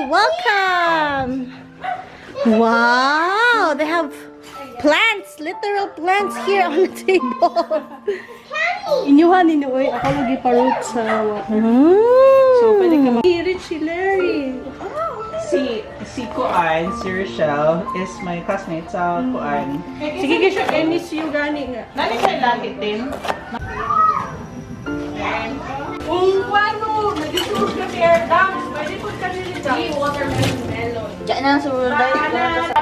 Welcome! Wow, they have plants, literal plants here on the table. Inyuhan ninyo, oy. Ako lagi pa-root sa water. So, pwede ka Rich si Larry. Si Kuan, si Rochelle, is my classmate sa Kuan. Sige kayo siya, NSU gani nga. Nani siya lagi din? Kung ano, nag-isur ka si Air Dams, pwede po ka nila dyan. Watermelon melon. Diyan na sa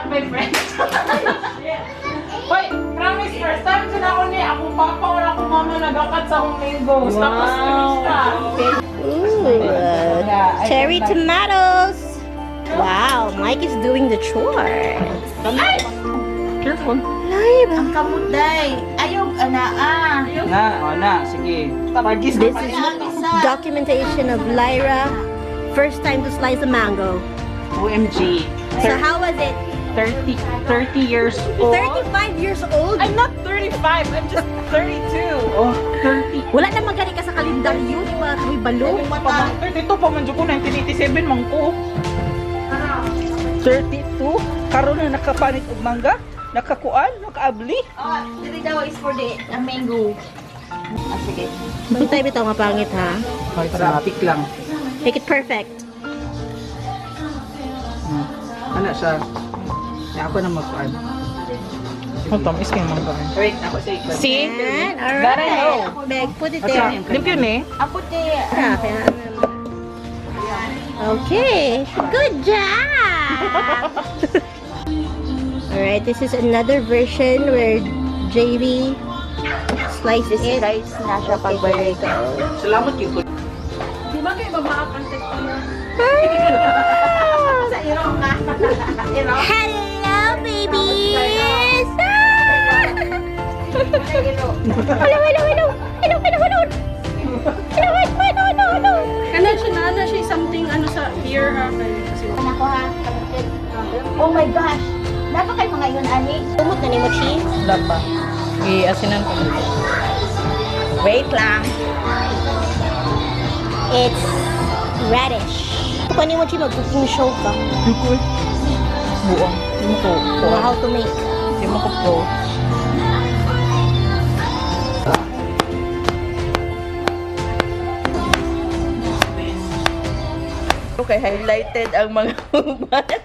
My friends. Hoy, promise, first time dyan ako ni akong papa or akong mama nagakat sa akong mangoes. Tapos finish na. Ooh, cherry tomatoes. Wow, Mike is doing the chores. Careful. Live. Ang kamot day. Ayaw, ana ah. Na, o na, sige. Pagis This is documentation of Lyra, first time to slice a mango. OMG. So how was it? 30 years old. 35 years old? I'm not 35, I'm just 32. Oh, 30. Wala na magani ka sa kalendaryo, di ba? Kami balo. Pa, 32 pa man jud ko, 1987 man ko. 32? Karon na nakapanit og mangga? Nakakuan? Nakaabli? Oh, dili daw is for the mango. Ah, sige. Bantay bitaw nga pangit ha. Traffic lang. Make it perfect. Ano siya? Ya, ako na magkuan. Ang tamis kay mangga. Wait, ako sa ikon. See? And, That I know. alright. Beg, put it there. Limpyo ni? Ang puti. Ah, kaya ano naman. Okay, good job! Alright, this is another version where JV slices it. Guys, na siya Okay, there you pagbalik. go. Salamat kay ko. Di ba kayo mamaak ang teknolohiya? Sa irong ka. Irong. Hello, babies! Ah! Hello, hello, hello! Hello, hello, hello! Hello, hello, hello, hello, hello! Kana siya na, ana siya something ano sa ear ha. Kasi Ako ha. Kapatid. Oh my gosh. Dapat kay mga yun, ani. Tumot na ni mo, Chi. Wala pa. I-asinan ko. Wait lang. It's radish. Ito pa ni mo, Chi, mag-cooking show ka. Buong. Di mo ko. Kung how to make. Di mo ko pro. Okay, highlighted ang mga uban.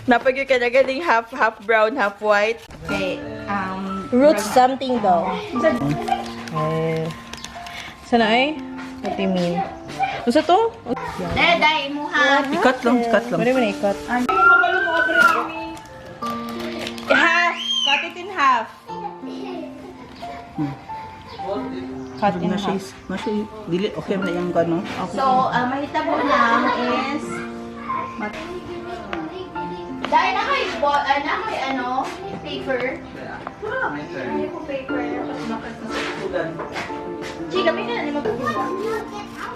Napagyo ka na galing half, half brown, half white. Okay. Root something though. Sana ay? What do you mean? Unsa to? Dahil, dahil, imuha. Ikat lang, ikat lang. Pwede mo na ikat. Half! Cut it in half. Cut in Na siya, half. na siya, dili, okay na yung gano. So, mahitabo lang is dahil na kay na kay ano, paper. Ano ko paper? Chi, gamitin na ni mo.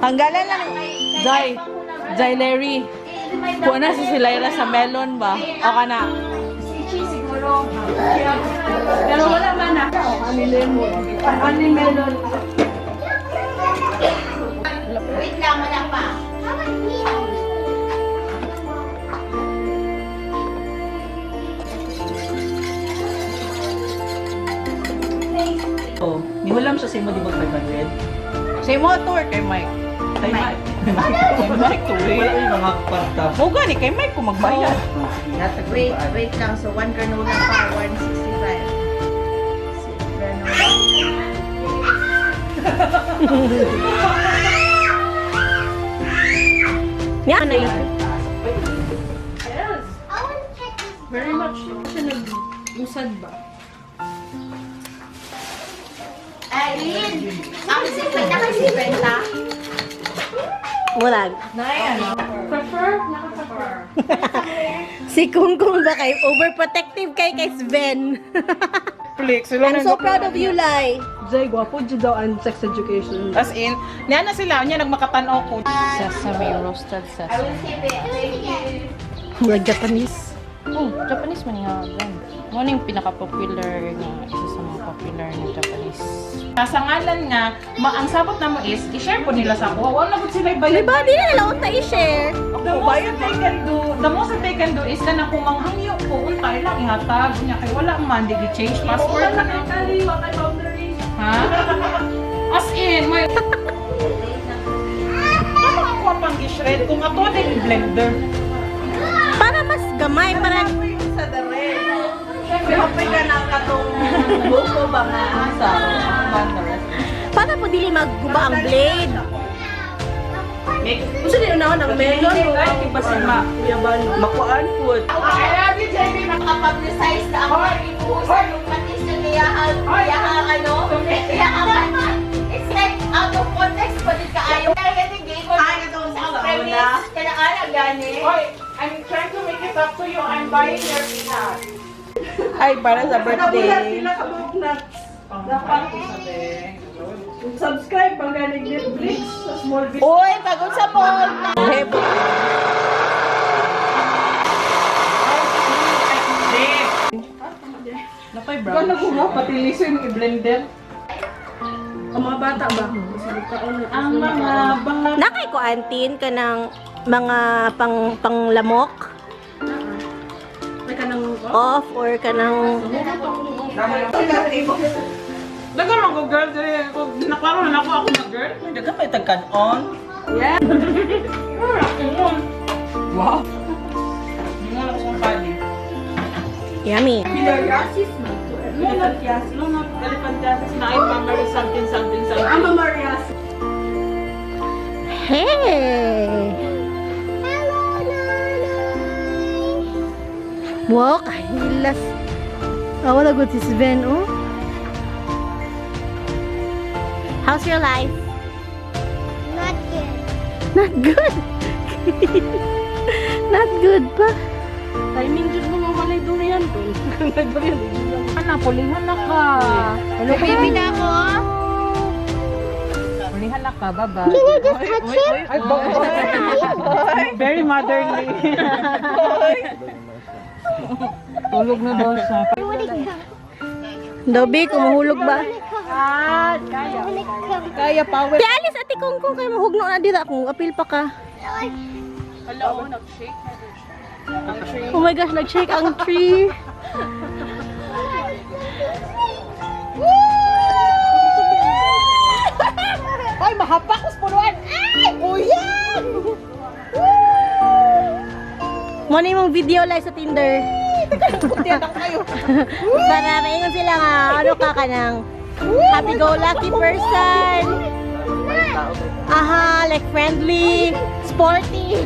Tanggalan lang. Jai. Jai Larry. Kuha na si Lyra sa melon ba? O ka na. Si Chi siguro. Pero wala man ah. Ani lemon. Ani melon. Wait lang, wala pa. Oh, nihulam siya sa imo di ba 500? Sa imo to or kay Mike? Kay Mike. Kay Mike to eh. Wala yung mga kwarta. Mo gani kay Mike ko magbayad. Oh, sige, hatag ko Wait, ba? wait lang. So, one granola pa, 165. Granola. Yeah, na yun. Yes. Very much siya nag-usad ba? Aileen! Ang sipin na kay Sipenta. Wala. Prefer? Naka-prefer. Si Kung Kung ba kay overprotective kay Sven. Netflix. Sila I'm so proud of you, Lai. Jay, gwapo jud daw ang sex education. As in, niya na sila, niya nagmakatanaw ko. Sesame, roasted I will save it. Thank you. Murag Japanese. Oh, Japanese man nga gan. Mo na yung pinaka-popular nga isa sa mga popular na Japanese. Sa ngalan nga, ang sabot na mo is, i-share po nila sa ako. Wala na po sila Di ibayad. ba? Di na nila unta i-share. Damo most that they can do, the most that they can do is kana kung manghangyo ko, unta ilang ihatag niya kay wala man di change passport na na. Ha? As in, may Ano ako pang i-shred kung ato din blender? Para mas gamay, para Sa dere. Siyempre, ka na katong buko ba nga sa para po dili magguba ang blade. Unsa din unahon ang melon o Ay, basin ma. Makuan po. I love you, JB. Makapublicize na ang ibuhusan yung patis na niyahang, niyahang ano, niyahang, it's like out of context pa din kaayo. Kaya kasi giingon sa ang premise, kanang gani. Hoy, I'm trying to make it up to you. I'm buying your hat. Ay, para sa birthday. Sila ka buhok na Dapat sabi. subscribe pang galing Netflix sa small business. Uy, pagod sa mall. Napay Ikaw brown. naguha, pati liso yung i-blender. Ang mga bata ba? Ang mga bata. Nakay ko antin ka ng mga pang panglamok May kanang off or kanang Daga man ko girl, dili ko naklaro na ako ako na girl. Daga may tagkan-on. Wow. Hindi nga ako sa pali. Yummy. Elephantiasis. No, not elephantiasis na ay mamari something something something. Ama Marias. Hey! Hello, Nanay! Wow, kahilas. Ah, wala good si Sven, oh. How's your life? Not good. Not good. Not good pa. Timing jud mo walay durian dun. Kung may durian, di jud lang. Ana, pulihan na ka. Baby na ako. Pulihan na ka, bye-bye. Can you just touch him? Ay, very motherly. Tulog na daw siya. Dobi, kumuhulog ba? Kaya power. Ti alis ati kung kung kayo mahugno na dira kung apil pa ka. Hala, oh, nag-shake. Oh my gosh, nag-shake ang tree. Ay, mahapak ko sa punuan. Ay, kuya! Mo na yung video live sa Tinder. Kayo. Para maingon sila nga, ano ka ka ng happy-go-lucky person. Aha, like friendly, sporty.